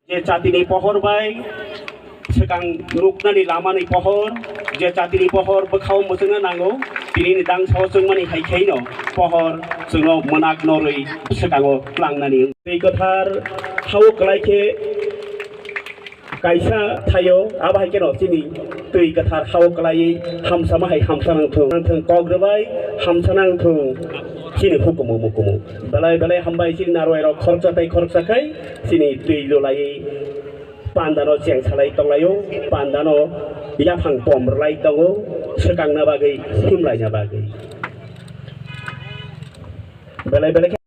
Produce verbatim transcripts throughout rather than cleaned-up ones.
Je jatini pohor bai swkang nuknani lamani pohor, je jatini pohor bwkhao mwchwngna nango, tinini dangsao chwngmani hai khaino pohor chwngno mwnak norwi swkango tlangnani. Twi kwthar hao kwlai khe kaisa thaio, abo hai kheno chini twi kwthar hao kwlaiwi hamsama hai hamsa nangthung, nangthung kok rwbai hamsa nangthung chini hukumu mukumu. Belai belai hambai chini narwai rok khoroksa tai khoroksa khai chini twi lulaiwi pandano cheng salai tonglaio, pandano yaphang pom rwlai tongo, swkangna bagwi, himlaina bagwi. Belai belai khe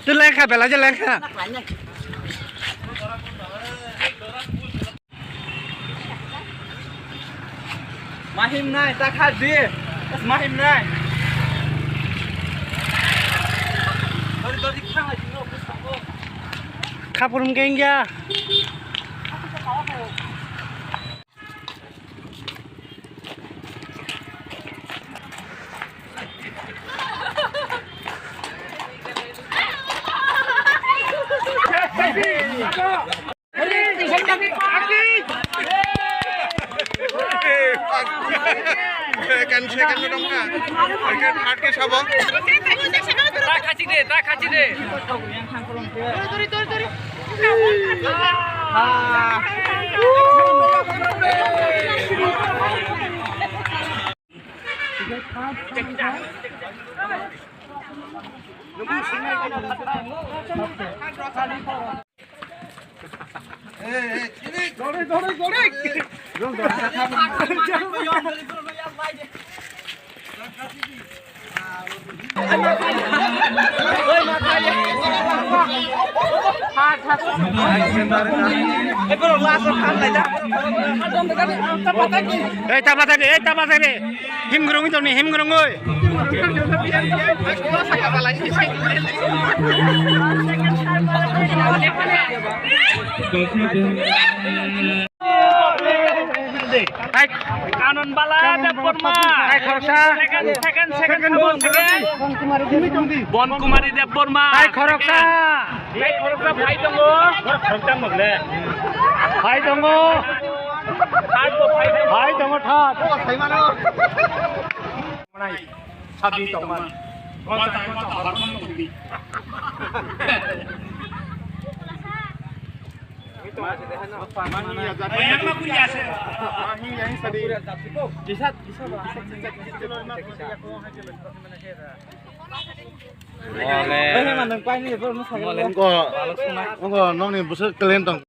Tu lengkha, bela je lengkha. Mahim nai, ta kha di. Bas mahim nai. Dori, dori, khang lagi, no, bus, bus. Khapur mgeng ya. Second, second dong ka. Second, third ke sabo. Ta khachi de, ta khachi de. Ei, tama tadi, ei, tama tadi. Him gurung itu nih, him gurung, oi. Hai. Kanon Bala Debbarma. Hai, khoroksa. Second, second, second, second, second. Bon Kumari Debbarma. Hai, khoroksa. Hai, khoroksa, phai tongo. Phai tongo. Third bo phai tongo. Phai tongo, third. Sabi tongman. Konsa, konsa, hormon tongdi. Mahi ya, mahi ya, sir. Mahi ya, sir. Kisat, kisat, kisat, kisat, kisat. Ole. Ole. Ko, ko, nongni bwswk talent tong.